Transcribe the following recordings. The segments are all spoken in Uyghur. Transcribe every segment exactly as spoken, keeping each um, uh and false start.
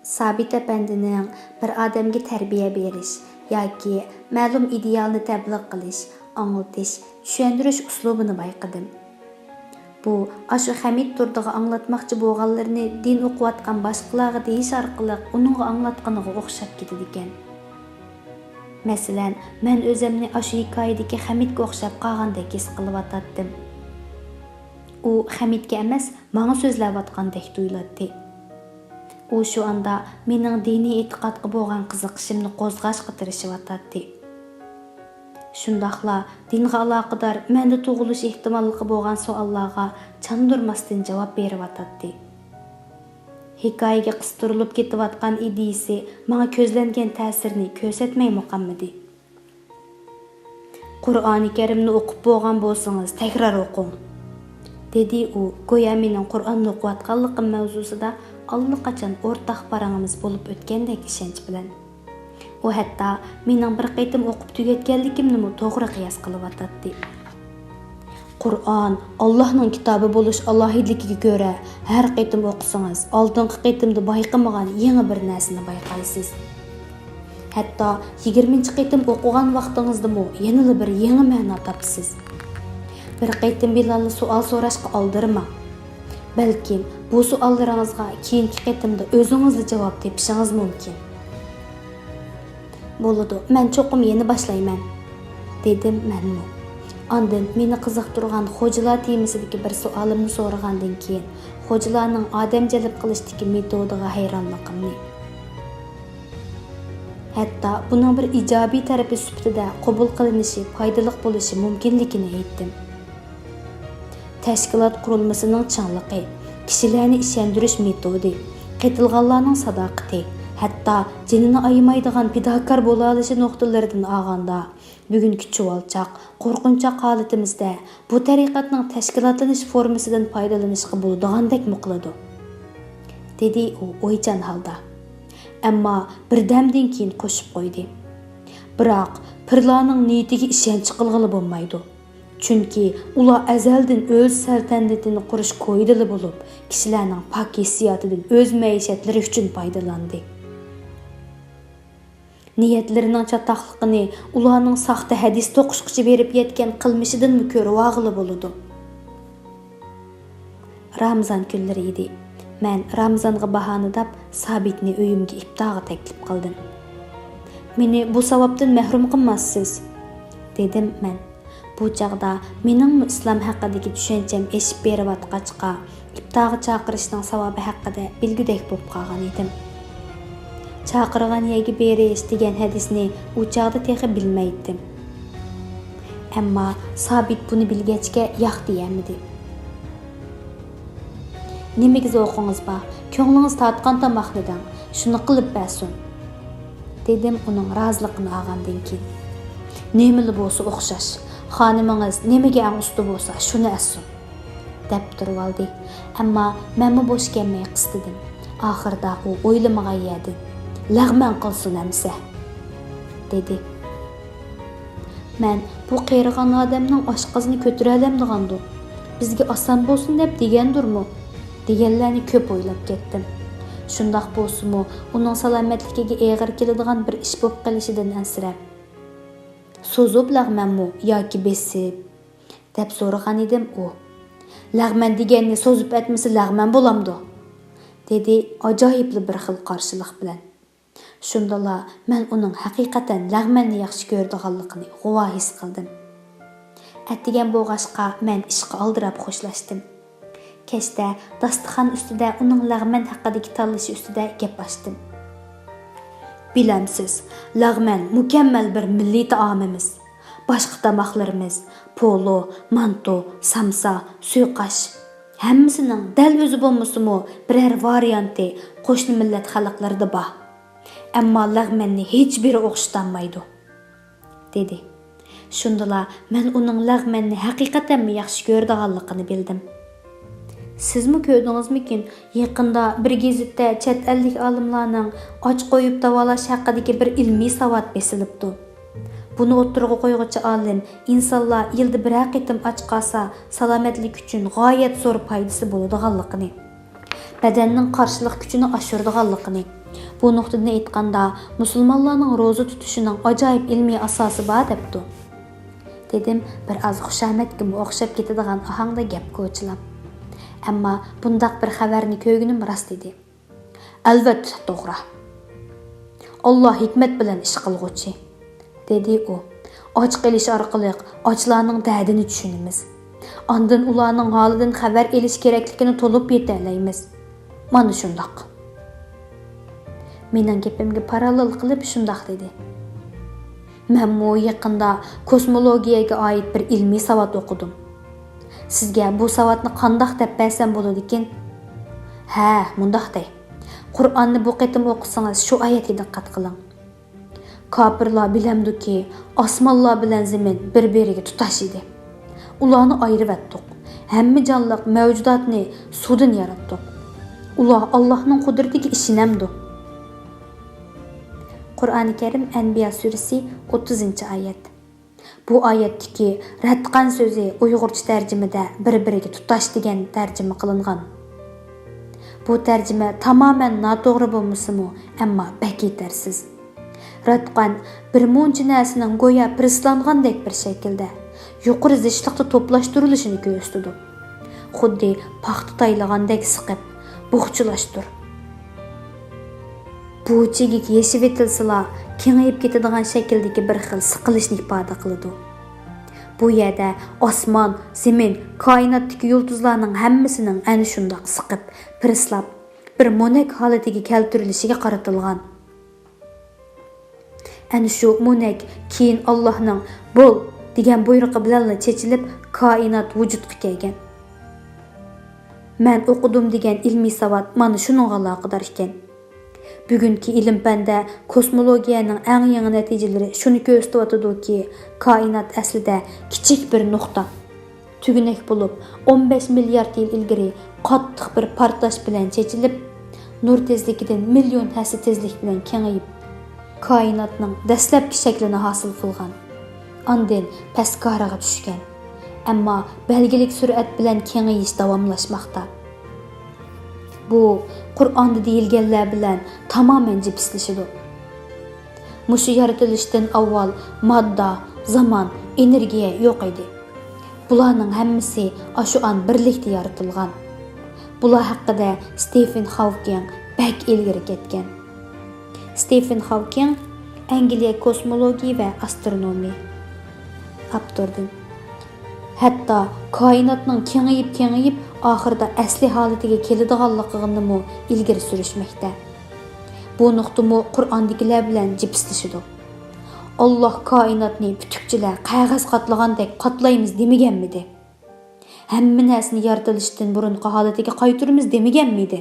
سابىت ئەپەندىنىڭ بىر ئادەمگە تەربىيە بېرىش ياكى مەلۇم ئىدېئالنى تەبلىغ قىلىش، ئاڭلىتىش، چۈشەندۈرۈش ئۇسلۇبىنى بايقىدىم. بۇ ئاشۇ خەمىت دۇردىغا ئاڭلاتماقچى بولغانلىرىنى دىن ئوقۇۋاتقان باشقىلارغا دېيىش ئارقىلىق ئۇنىڭغا ئاڭلاتقىنىغا ئوخشاپ كېتىدىكەن. مەسىلەن، مەن ئۆزۈمنى ئاشۇ ھېكايىدىكى خەمىتكە ئوخشاپ قالغاندەك ھېس قىلىۋاتاتتىم. ئۇ خەمىتكە ئەمەس، ماڭا سۆزلەۋاتقاندەك تۇيۇلاتتى. ئۇ شۇ ئاندا مېنىڭ دىنىي ئېتىقادقا بولغان قىزىقىشىمنى قوزغاشقا تىرىشىۋاتاتتى. شۇنداقلا دىنغا ئالاقىدار مەندە تۇغۇلۇش ئېھتىماللىقى بولغان سوئاللارغا چاندۇرماستىن جاۋاب بېرىۋاتاتتى. ھېكايىگە قىستۇرۇلۇپ كېتىۋاتقان ئىدىيىسى ماڭا كۆزلەنگەن تەسىرنى كۆرسەتمەيمۇ قالمىدى. «قۇرئانى كەرىمنى ئوقۇپ بولغان بولسىڭىز، تەكرار ئوقۇڭ»، دېدى ئۇ، گويا مېنىڭ قۇرئاننى ئوقۇۋاتقانلىقىم مەۋزۇسىدا ئاللىقاچان ئورتاق پاراڭىمىز بولۇپ ئۆتكەندەك ئىشەنچ بىلەن. ئۇ ھەتتا مېنىڭ بىر قېتىم ئوقۇپ تۈگەتكەنلىكىمنىمۇ توغرا قىياس قىلىۋاتاتتى. «قۇرئان ئاللاھنىڭ كىتابى بولۇش ئالاھىدىلىكىگە كۆرە، ھەر قېتىم ئوقۇسىڭىز، ئالدىنقى قېتىمدا بايقىمىغان يېڭى بىر نەرسىنى بايقايسىز. ھەتتا يىگىرمىنچى قېتىم ئوقۇغان ۋاقتىڭىزدىمۇ يەنىلا بىر يېڭى مەنا تاپىسىز. بىر قېتىم بىلەنلا سوئال سوراشقا ئالدىرىماڭ. بەلكىم بۇ سوئاللىرىڭىزغا كېيىنكى قېتىمدا ئۆزىڭىزلا جاۋاب تېپىشىڭىز مۇمكىن.» «بولىدۇ، مەن چوقۇم يەنە باشلايمەن»، دېدىم مەنمۇ. ئاندىن مېنى قىزىقتۇرغان خوجىلار تېمىسىدىكى بىر سوئالىمنى سورىغاندىن كېيىن، خوجىلارنىڭ ئادەم جەلپ قىلىشتىكى مېتودىغا ھەيرانلىقىمنى، ھەتتا بۇنىڭ بىر ئىجابىي تەرىپى سۈپىتىدە قوبۇل قىلىنىشى پايدىلىق بولۇشى مۇمكىنلىكىنى ئېيتتىم. تەشكىلات قۇرۇلمىسىنىڭ چىڭلىقى، كىشىلەرنى ئىشەندۈرۈش مېتودى، قېتىلغانلارنىڭ ساداقىتى، ھەتتا جېنىنى ئايىمايدىغان پىداكار بولالىشى نۇقتىلىرىدىن ئالغاندا، بۈگۈنكى چۇۋالچاق، قورقۇنچاق ھالىتىمىزدە بۇ تەرىقەتنىڭ تەشكىلاتلىنىش فورمىسىدىن پايدىلىنىشقا بولىدىغاندەكمۇ قىلىدۇ، دېدى ئۇ ئويچان ھالدا. ئەمما بىردەمدىن كېيىن قوشۇپ قويدى، بىراق پىرلارنىڭ نىيىتىگە ئىشەنچ قىلغىلى بولمايدۇ. چۈنكى ئۇلار ئەزەلدىن ئۆز سەلتەنىتىنى قۇرۇش كويىدىلا بولۇپ، كىشىلەرنىڭ پاك ھېسسىياتىدىن ئۆز مەئىشەتلىرى ئۈچۈن پايدىلاندى. نىيەتلىرىنىڭ چاتاقلىقىنى ئۇلارنىڭ ساختا ھەدىس توقۇشقىچە بېرىپ يەتكەن قىلمىشىدىنمۇ كۆرۈۋالغىلى بولىدۇ. رامىزان كۈنلىرى ئىدى. مەن رامىزانغا باھانە دەپ، سابىتنى ئۆيۈمگە ئىپتارغا تەكلىپ قىلدىم. «مېنى بۇ ساۋابتىن مەھرۇم قىلماسسىز»، دېدىم مەن. بۇ چاغدا مېنىڭمۇ ئىسلام ھەققىدىكى چۈشەنچەم ئېشىپ بېرىۋاتقاچقا، ئىپتارغا چاقىرىشنىڭ ساۋابى ھەققىدە بىلگۈدەك بولۇپ قالغان ئىدىم. چاقىرغان يەرگە بېرىش دېگەن ھەدىسنى ئۇ چاغدا تېخى بىلمەيتتىم. ئەمما سابىت بۇنى بىلگەچكە ياق دېيەلمىدى. «نېمىگە زوقىڭىز بار، كۆڭلىڭىز تارتقان تاماقنى دەڭ، شۇنى قىلىپ بەرسۇن»، دېدىم ئۇنىڭ رازىلىقىنى ئالغاندىن كېيىن. «نېمىلا بولسا ئوخشاش، خانىمىڭىز نېمىگە ئەڭ ئۇستا بولسا، شۇنى ئەتسۇن»، دەپ تۇرۇۋالدى. ئەمما مەنمۇ بوش كەلمەي قىستىدىم. ئاخىرىدا ئۇ ئويلىمىغان يەردىن، «لەغمەن قىلسۇن ئەمىسە»، دېدى. مەن، «بۇ قېرىغان ئادەمنىڭ ئاشقازىنى كۆتۈرەلەمدىغاندۇ؟ بىزگە ئاسان بولسۇن دەپ دېگەندۇرمۇ؟» دېگەنلەرنى كۆپ ئويلاپ كەتتىم. شۇنداق بولسىمۇ، ئۇنىڭ سالامەتلىكىگە ئېغىر كېلىدىغان بىر ئىش بولۇپ قېلىشىدىن ئەنسىرەپ. «سوزۇپ لەغمەنمۇ ياكى بېسىپ؟» دەپ سورىغان ئىدىم ئۇ. «لەغمەن دېگەننى سوزۇپ ئەتمىسە لەغمەن بولامدۇ؟» دېدى ئاجايىپلا بىر خىل قارشىلىق بىلەن. شۇندىلا مەن ئۇنىڭ ھەقىقەتەن لەغمەننى ياخشى كۆرىدىغانلىقىنى غۇۋا ھېس قىلدىم. ئەتىگەن بولغاچقا مەن ئىشقا ئالدىراپ خوشلاشتىم. كەچتە داستىخان ئۈستىدە ئۇنىڭ لەغمەن ھەققىدىكى تاللىشى ئۈستىدە گەپ ئاچتىم. «بىلەمسىز، لەغمەن مۇكەممەل بىر مىللىي تائامىمىز. باشقا تاماقلىرىمىز، پولۇ، مانتۇ، سامسا، سۇيۇقئاش، ھەممىسىنىڭ دەل ئۆزى بولمىسىمۇ، بىرەر ۋارىيانتى قوشنا مىللەت خەلقلىرىدە بار. ئەمما لەغمەننى ھېچبىرى ئوخشىتالمايدۇ»، دېدى. شۇندىلا مەن ئۇنىڭ لەغمەننى ھەقىقەتەنمۇ ياخشى كۆرىدىغانلىقىنى بىلدىم. سىزمۇ كۆردىڭىزمىكىن، يېقىندا بىر گېزىتتە چەت ئەللىك ئالىملارنىڭ ئاچ قويۇپ داۋالاش ھەققىدىكى بىر ئىلمىي ساۋات بېسىلىپتۇ. بۇنى ئوتتۇرىغا قويغۇچى ئالىم ئىنسانلار يىلدا بىرەر قېتىم ئاچ قالسا، سالامەتلىك ئۈچۈن غايەت زور پايدىسى بولىدىغانلىقىنى، بەدەننىڭ قارشىلىق كۈچىنى ئاشۇرىدىغانلىقىنى، بۇ نۇقتىدىن ئېيتقاندا، مۇسۇلمانلارنىڭ روزا تۇتۇشىنىڭ ئاجايىپ ئىلمىي ئاساسى بار، دەپتۇ. دېدىم بىر ئاز خۇشامەتكىمۇ ئوخشاپ كېتىدىغان ئاھاڭدا گەپ كوچىلاپ. ئەمما بۇنداق بىر خەۋەرنى كۆرگىنىم راست ئىدى. ئەلۋەتتە توغرا. ئاللا ھېكمەت بىلەن ئىش قىلغۇچى، دېدى ئۇ. ئاچ قېلىش ئارقىلىق ئاچلارنىڭ دەردىنى چۈشىنىمىز. ئاندىن ئۇلارنىڭ ھالىدىن خەۋەر ئېلىش كېرەكلىكىنى تولۇپ يېتەلەيمىز. مانا شۇنداق. مېنىڭ گېپىمگە پاراللېل قىلىپ شۇنداق دېدى. مەنمۇ يېقىندا كوسمولوگىيەگە ئائىت بىر ئىلمىي ساۋات ئوقۇدۇم. سىزگە بۇ ساۋاتنى قانداق دەپ بەرسەم بولىدىكىن؟ ھە، مۇنداق دەي. قۇرئاننى بۇ قېتىم ئوقۇسىڭىز، شۇ ئايەتكە دىققەت قىلىڭ. كاپىرلار بىلەمدۇكى، ئاسمانلار بىلەن زېمىن بىر-بىرىگە تۇتاش ئىدى. ئۇلارنى ئايرىۋەتتۇق. ھەممە جانلىق مەۋجۇداتنى سۇدىن ياراتتۇق. ئۇلار ئاللاھنىڭ قۇدرىتىگە ئىشىنەمدۇ؟ قۇرئانى كەرىم، ئەنبىيا سۈرىسى، ئوتتۇزىنچى ئايەت. بۇ ئايەتتىكى رەتقەن سۆزى ئۇيغۇرچە تەرجىمىدە بىر-بىرىگە تۇتاش دېگەن تەرجىمە قىلىنغان. بۇ تەرجىمە تامامەن ناتوغرا بولمىسىمۇ، ئەمما بەك يېتەرسىز. رەتقەن بىر مۇنچە نەرسىنىڭ گويا پىرسلانغاندەك بىر شەكىلدە، يۇقىرى زىچلىقتا توپلاشتۇرۇلۇشىنى كۆرسىتىدۇ. خۇددى پاختا تايلىغاندەك سىقىپ، بۇغچىلاشتۇر. بۇ چېگىكى يېشىۋېتىلسىلا، كېڭىيىپ كېتىدىغان شەكىلدىكى بىر خىل سىقىلىشنى ئىپادە قىلىدۇ. بۇ يەردە ئاسمان، زېمىن، كائىناتتىكى يۇلتۇزلارنىڭ ھەممىسىنىڭ ئەنە شۇنداق سىقىپ، پىرسلاپ، بىر مونەك ھالىتىگە كەلتۈرۈلۈشىگە قارىتىلغان. ئەنە شۇ مونەك كېيىن ئاللاھنىڭ «بول» دېگەن بۇيرۇقى بىلەنلا چېچىلىپ، كائىنات ۋۇجۇدقا كەلگەن. مەن ئوقۇدۇم دېگەن ئىلمىي ساۋات مانا شۇنىڭغا ئالاقىدار ئىكەن. بۈگۈنكى ئىلىم-پەندە كوسمولوگىيەنىڭ ئەڭ يېڭى نەتىجىلىرى شۇنى كۆرسىتىۋاتىدۇكى، كائىنات ئەسلىدە كىچىك بىر نۇقتا، تۈگۈنەك بولۇپ، ئون بەش مىليارد يىل ئىلگىرى قاتتىق بىر پارتلاش بىلەن چېچىلىپ، نۇر تېزلىكىدىن مىليون ھەسسە تېزلىك بىلەن كېڭىيىپ، كائىناتنىڭ دەسلەپكى شەكلىنى ھاسىل قىلغان. ئاندىن پەسكارىغا چۈشكەن. ئەمما بەلگىلىك سۈرئەت بىلەن كېڭىيىش داۋاملاشماقتا. بۇ قۇرئاندا دېيىلگەنلەر بىلەن تامامەن جىپسلىشىدۇ. مۇشۇ يارىتىلىشتىن ئاۋۋال ماددا، زامان، ئېنېرگىيە يوق ئىدى. بۇلارنىڭ ھەممىسى ئاشۇ ئان بىرلىكتە يارىتىلغان. بۇلار ھەققىدە ستېفېن خاۋكىڭ بەك ئىلگىرى كەتكەن. ستېفېن خاۋكىڭ، ئەنگلىيە كوسمولوگىيە ۋە ئاسترونومىيە. ئاپتوردىن. ھەتتا كائىناتنىڭ كېڭىيىپ-كېڭىيىپ، ئاخىرىدا ئەسلى ھالىتىگە كېلىدىغانلىقىنىمۇ ئىلگىرى سۈرۈشمەكتە. بۇ نۇقتىمۇ قۇرئاندىكىلەر بىلەن جىپسلىشىدۇ. ئاللاھ كائىناتنى پۈتۈكچىلەر قەغەز قاتلىغاندەك قاتلايمىز دېمىگەنمىدى؟ ھەممە نەرسىنى يارىتىلىشتىن بۇرۇنقى ھالىتىگە قايتۇرىمىز دېمىگەنمىدى؟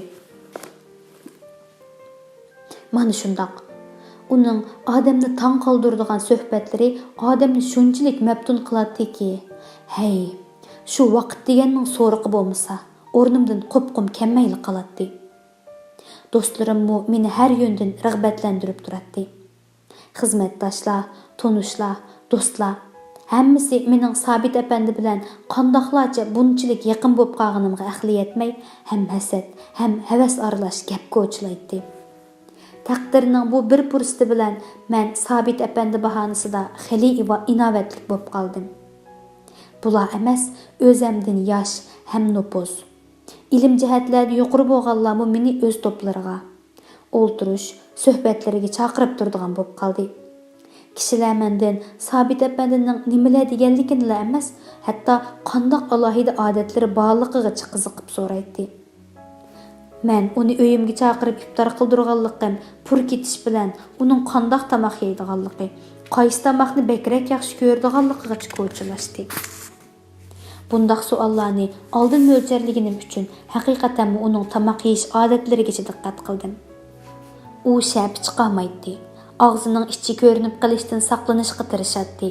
مانا شۇنداق. ئۇنىڭ ئادەمنى تاڭ قالدۇرىدىغان سۆھبەتلىرى ئادەمنى شۇنچىلىك مەپتۇن قىلاتتىكى، ھەي، شۇ ۋاقىت دېگەننىڭ سورىقى بولمىسا، ئورنۇمدىن قوپقۇم كەلمەيلا قالاتتى. دوستلىرىممۇ مېنى ھەر يۆندىن رىغبەتلەندۈرۈپ تۇراتتى. خىزمەتداشلار، تونۇشلار، دوستلار، ھەممىسى مېنىڭ سابىت ئەپەندى بىلەن قانداقلارچە بۇنچىلىك يېقىن بولۇپ قالغىنىمغا ئەقلى يەتمەي، ھەم ھەسەت، ھەم ھەۋەس ئارىلاش گەپ كوچىلايتتى. تەقدىرنىڭ بۇ بىر پۇرسىتى بىلەن مەن سابىت ئەپەندى باھانىسىدا خېلى ئىناۋەتلىك بولۇپ قالدىم. بۇلا ئەمەس، ئۆزەمدىن ياش ھەم نوپۇز، ئىلىم جەھەتلەردە يۇقىرى بولغانلارمۇ مېنى ئۆز توپلىرىغا، ئولتۇرۇش، سۆھبەتلىرىگە چاقىرىپ تۇرىدىغان بولۇپ قالدى. كىشىلەر مەندىن سابىت ئەپەندىنىڭ نېمىلەر دېگەنلىكىنىلا ئەمەس، ھەتتا قانداق ئالاھىدە ئادەتلىرى بارلىقىغىچە قىزىقىپ سورايتتى. مەن ئۇنى ئۆيۈمگە چاقىرىپ ئىپتار قىلدۇرغانلىقىم، پۇر كېتىش بىلەن ئۇنىڭ قانداق تاماق يەيدىغانلىقى، قايسى تاماقنى بەكرەك ياخشى كۆرىدىغانلىقىغىچە كوچىلاشتى. بۇنداق سوئاللارنى ئالدىن مۆلچەرلىگىنىم ئۈچۈن، ھەقىقەتەنمۇ ئۇنىڭ تاماق يېيىش ئادەتلىرىگىچە دىققەت قىلدىم. ئۇ شەپە چىقارمايتتى. ئاغزىنىڭ ئىچى كۆرۈنۈپ قېلىشتىن ساقلىنىشقا تىرىشاتتى.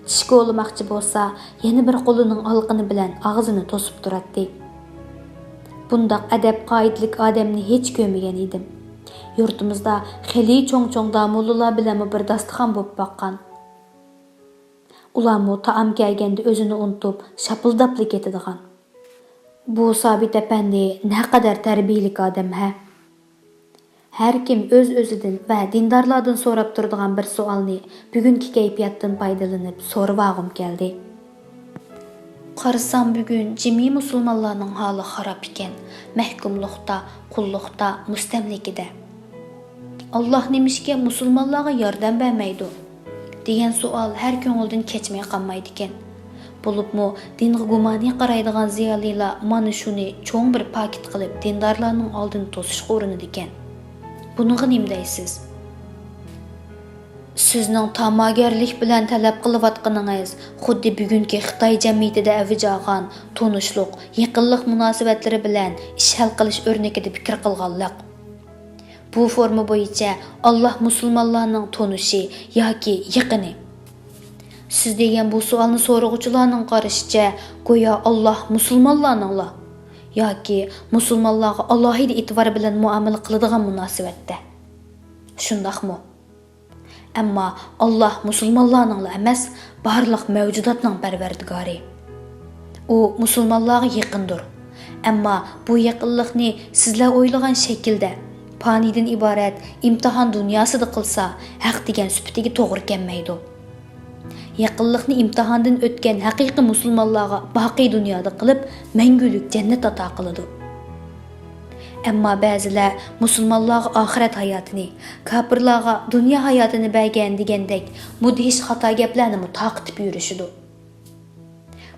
چىش كولىماقچى بولسا، يەنە بىر قولىنىڭ ئالىقىنى بىلەن ئاغزىنى توسۇپ تۇراتتى. بۇنداق ئەدەپ-قائىدىلىك ئادەمنى ھېچ كۆرمىگەن ئىدىم. يۇرتىمىزدا خېلى چوڭ-چوڭ داموللىلار بىلەنمۇ بىر داستىخان بولۇپ باققان. ئۇلارمۇ تائام كەلگەندە ئۆزىنى ئۇنتۇپ، شاپىلداپلا كېتىدىغان. بۇ سابىت ئەپەندى نەقەدەر تەربىيەلىك ئادەم ھە! ھەركىم ئۆز-ئۆزىدىن ۋە دىندارلاردىن سوراپ تۇرىدىغان بىر سوئالنى بۈگۈنكى كەيپىياتتىن پايدىلىنىپ سورىۋالغۇم كەلدى. قارىسام، بۈگۈن جىمى مۇسۇلمانلارنىڭ ھالى خاراب ئىكەن، مەھكۇملۇقتا، قۇللۇقتا، مۇستەملىكىدە. ئاللاھ نېمىشقا مۇسۇلمانلارغا ياردەم بەرمەيدۇ؟ دېگەن سوئال ھەر كۆڭۈلدىن كەچمەي قالمايدىكەن. بولۇپمۇ دىنغا گۇمانىي قارايدىغان زىيالىيلار مانا شۇنى چوڭ بىر پاكىت قىلىپ دىندارلارنىڭ ئالدىنى توسۇشقا ئۇرۇنىدىكەن. بۇنىڭغا نېمە دەيسىز؟ سىزنىڭ تاماگەرلىك بىلەن تەلەپ قىلىۋاتقىنىڭىز خۇددى بۈگۈنكى خىتاي جەمئىيىتىدە ئەۋج ئالغان تونۇشلۇق، يېقىنلىق مۇناسىۋەتلىرى بىلەن ئىش ھەل قىلىش ئۆرنىكىدە پىكىر قىلغانلىق. بۇ فورما بويىچە ئاللاھ مۇسۇلمانلارنىڭ تونۇشى ياكى يېقىنى. سىز دېگەن بۇ سوئالنى سورىغۇچىلارنىڭ قارىشىچە، گويا ئاللاھ مۇسۇلمانلارنىڭلا ياكى مۇسۇلمانلارغا ئالاھىدە ئېتىبار بىلەن مۇئامىلە قىلىدىغان مۇناسىۋەتتە. شۇنداقمۇ؟ ئەمما ئاللاھ مۇسۇلمانلارنىڭلا ئەمەس، بارلىق مەۋجۇداتنىڭ پەرۋەردىگارى. ئۇ مۇسۇلمانلارغا يېقىندۇر. ئەمما بۇ يېقىنلىقنى سىزلەر ئويلىغان شەكىلدە، پانىيدىن ئىبارەت ئىمتىھان دۇنياسىدا قىلسا، ھەق دېگەن سۈپىتىگە توغرا كەلمەيدۇ. يېقىنلىقنى ئىمتىھاندىن ئۆتكەن ھەقىقىي مۇسۇلمانلارغا باقىي دۇنيادا قىلىپ، مەڭگۈلۈك جەننەت ئاتا قىلىدۇ. ئەمما بەزىلەر مۇسۇلمانلارغا ئاخىرەت ھاياتىنى، كاپىرلارغا دۇنيا ھاياتىنى بەرگەن دېگەندەك مۇدھىش خاتا گەپلەرنىمۇ تارقىتىپ يۈرۈشىدۇ.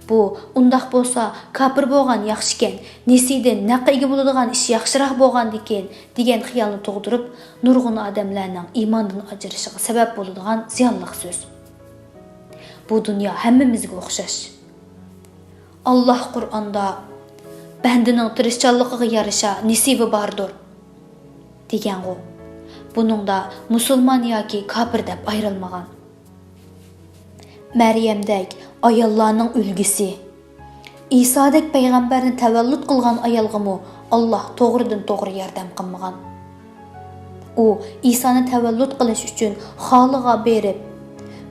بۇ ئۇنداق بولسا، كاپىر بولغان ياخشىكەن، نېسىدىن نەققە ئىگە بولىدىغان ئىش ياخشىراق بولغاندىكىن، دېگەن خىيالنى تۇغدۇرۇپ، نۇرغۇن ئادەملەرنىڭ ئىماندىن ئاجرىشىشىغا سەۋەب بولىدىغان زىيانلىق سۆز. بۇ دۇنيا ھەممىمىزگە ئوخشاش. ئاللاھ قۇرئاندا، بەندىنىڭ تىرىشچانلىقىغا يارىشا نېسىۋى باردۇر، دېگەنغۇ. بۇنىڭدا مۇسۇلمان ياكى كاپىر دەپ ئايرىلمىغان. مەريەمدەك ئاياللارنىڭ ئۈلگىسى، ئىسادەك پەيغەمبەرنى تەۋەللۇت قىلغان ئايالغىمۇ ئاللاھ توغرىدىن توغرا ياردەم قىلمىغان. ئۇ ئىسانى تەۋەللۇت قىلىش ئۈچۈن خالىغا بېرىپ،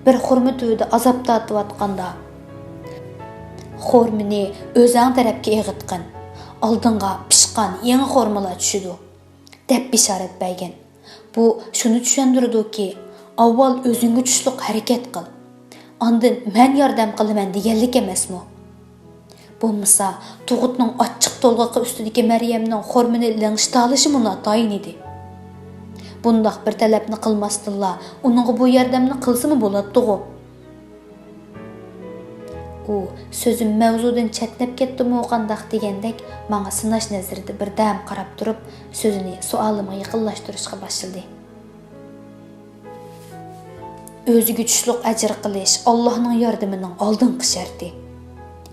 بىر خورما تۈۋىدە ئازاب تارتىۋاتقاندا، خورمىنى ئۆزەڭ تەرەپكە ئېغىتقىن، ئالدىڭغا پىشقان يېڭى خورمىلار چۈشىدۇ، دەپ بېشارەت بەرگەن. بۇ شۇنى چۈشەندۈرىدۇكى، ئاۋۋال ئۆزۈڭگە چۈشلۈق ھەرىكەت قىل، ئاندىن مەن ياردەم قىلىمەن دېگەنلىك ئەمەسمۇ؟ بولمىسا، تۇغۇتنىڭ ئاچچىق تولغىقى ئۈستىدىكى مەريەمنىڭ خورمىنى لىڭشىتالىشىمۇ ناتايىن ئىدى. بۇنداق بىر تەلەپنى قىلماستىنلا، ئۇنىڭغا بۇ ياردەمنى قىلسىمۇ بولاتتىغۇ. ئۇ سۆزۈم مەۋزۇدىن چەتنەپ كەتتىمۇ قانداق دېگەندەك ماڭا سىناش نەزىرىدە بىردەم قاراپ تۇرۇپ، سۆزىنى سوئالىمغا يېقىنلاشتۇرۇشقا باشلىدى. ئۆزىگە چۈشلۈق ئەجىر قىلىش ئاللاھنىڭ ياردىمىنىڭ ئالدىنقى شەرتى.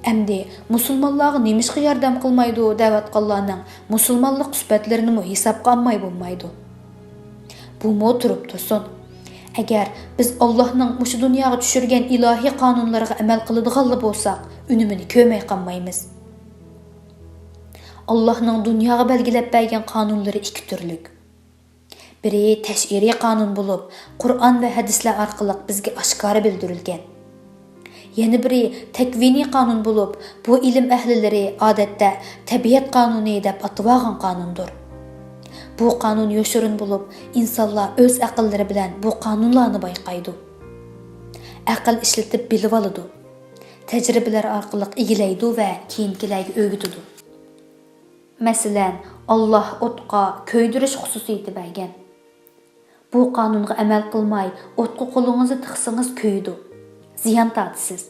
ئەمدى مۇسۇلمانلارغا نېمىشقا ياردەم قىلمايدۇ دەۋاتقانلارنىڭ مۇسۇلمانلىق سۈپەتلىرىنىمۇ ھېسابقا ئالماي بولمايدۇ. بۇمۇ تۇرۇپ تۇرسۇن. ئەگەر بىز ئاللاھنىڭ مۇشۇ دۇنياغا چۈشۈرگەن ئىلاھىي قانۇنلىرىغا ئەمەل قىلىدىغانلا بولساق، ئۈنۈمىنى كۆرمەي قالمايمىز. ئاللاھنىڭ دۇنياغا بەلگىلەپ بەرگەن قانۇنلىرى ئىككى تۈرلۈك. بىرى تەشئىرىي قانۇن بولۇپ، قۇرئان ۋە ھەدىسلەر ئارقىلىق بىزگە ئاشكارا بىلدۈرۈلگەن. يەنە بىرى تەكۋىنىي قانۇن بولۇپ، بۇ ئىلىم ئەھلىلىرى ئادەتتە تەبىئەت قانۇنى دەپ ئاتىۋالغان قانۇندۇر. بۇ قانۇن يوشۇرۇن بولۇپ، ئىنسانلار ئۆز ئەقىللىرى بىلەن بۇ قانۇنلارنى بايقايدۇ. ئەقىل ئىشلىتىپ بىلىۋالىدۇ. تەجرىبىلەر ئارقىلىق ئىگىلەيدۇ ۋە كېيىنكىلەرگە ئۆگىتىدۇ. مەسىلەن، ئاللاھ ئوتقا كۆيدۈرۈش خۇسۇسىيىتى بەرگەن. بۇ قانۇنغا ئەمەل قىلماي، ئوتقا قولىڭىزنى تىقسىڭىز كۆيىدۇ، زىيان تارتىسىز.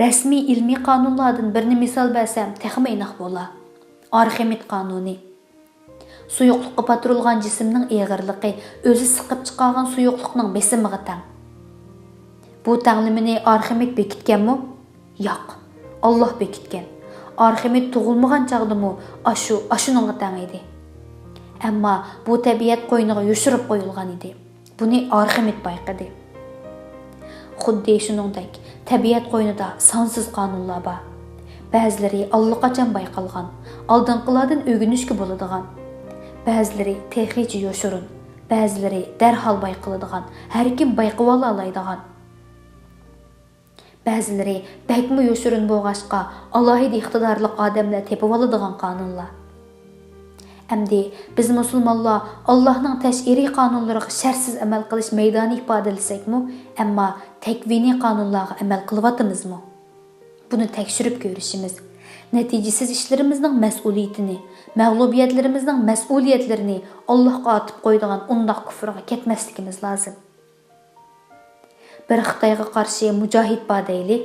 رەسمىي ئىلمىي قانۇنلاردىن بىرنى مىسال بەرسەم، تېخىمۇ ئېنىق بولا. ئارخىمېد قانۇنى. سۇيۇقلۇققا باتۇرۇلغان جىسىمنىڭ ئېغىرلىقى ئۆزى سىقىپ چىقارغان سۇيۇقلۇقنىڭ بېسىمىغا تەڭ. بۇ تەڭلىمىنى ئارخىمېد بېكىتكەنمۇ؟ ياق، ئاللاھ بېكىتكەن. ئارخىمېد تۇغۇلمىغان چاغدىمۇ ئاشۇ، ئاشۇنىڭغا تەڭ ئىدى. ئەمما بۇ تەبىئەت قوينىغا يوشۇرۇپ قويۇلغان ئىدى. بۇنى ئارخىمېد بايقىدى. خۇددى شۇنىڭدەك، تەبىئەت قوينىدا سانسىز قانۇنلار بار. بەزىلىرى ئاللىقاچان بايقالغان، ئالدىنقىلاردىن ئۆگىنىشكە بولىدىغان. بەزىلىرى تېخىچە يوشۇرۇن، بەزىلىرى دەرھال بايقىلىدىغان، ھەركىم بايقىۋالالايدىغان. بەزىلىرى بەكمۇ يوشۇرۇن بولغاچقا، ئالاھىدە ئىقتىدارلىق ئادەملەر تېپىۋالىدىغان قانۇنلار. ئەمدى بىز مۇسۇلمانلار ئاللاھنىڭ تەشرىئىي قانۇنلىرىغا شەرتسىز ئەمەل قىلىش مەيدانى ئىپادىلىسەكمۇ، ئەمما تەكۋىنىي قانۇنلارغا ئەمەل قىلىۋاتىمىزمۇ؟ بۇنى تەكشۈرۈپ كۆرۈشىمىز نەتىجىسىز ئىشلىرىمىزنىڭ مەسئۇلىيىتىنى، مەغلۇبىيەتلىرىمىزنىڭ مەسئۇلىيەتلىرىنى ئاللاھقا ئاتىپ قويىدىغان ئۇنداق كۇفرغا كەتمەسلىكىمىز لازىم. بىر خىتايغا قارشى مۇجاھىد بار دەيلى.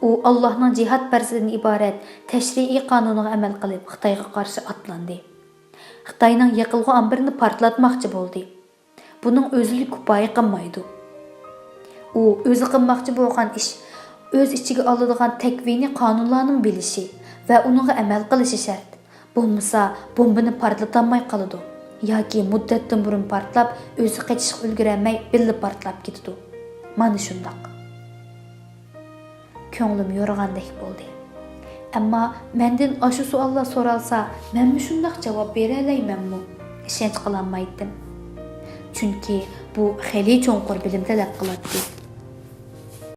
ئۇ ئاللاھنىڭ جىھاد پەرزىدىن ئىبارەت تەشرىئىي قانۇنىغا ئەمەل قىلىپ، خىتايغا قارشى ئاتلاندى. خىتاينىڭ يېقىلغۇ ئامبىرىنى پارتلاتماقچى بولدى. بۇنىڭ ئۆزىلا كۇپايە قىلمايدۇ. ئۇ ئۆزى قىلماقچى بولغان ئىش ئۆز ئىچىگە ئالىدىغان تەكۋىنىي قانۇنلارنىمۇ بىلىشى ۋە ئۇنىڭغا ئەمەل قىلىشى شەرت. بولمىسا، بومبىنى پارتلىتالماي قالىدۇ ياكى مۇددەتتىن بۇرۇن پارتلاپ، ئۆزى قېچىشقا ئۈلگۈرەلمەي، بىللە پارتلاپ كېتىدۇ. مانا شۇنداق. كۆڭلۈم يورۇغاندەك بولدى. ئەمما مەندىن ئاشۇ سوئاللار سورالسا، مەنمۇ شۇنداق جاۋاب بېرەلەيمەنمۇ؟ ئىشەنچ قىلالمايتتىم. چۈنكى بۇ خېلى چوڭقۇر بىلىم تەلەپ قىلاتتى.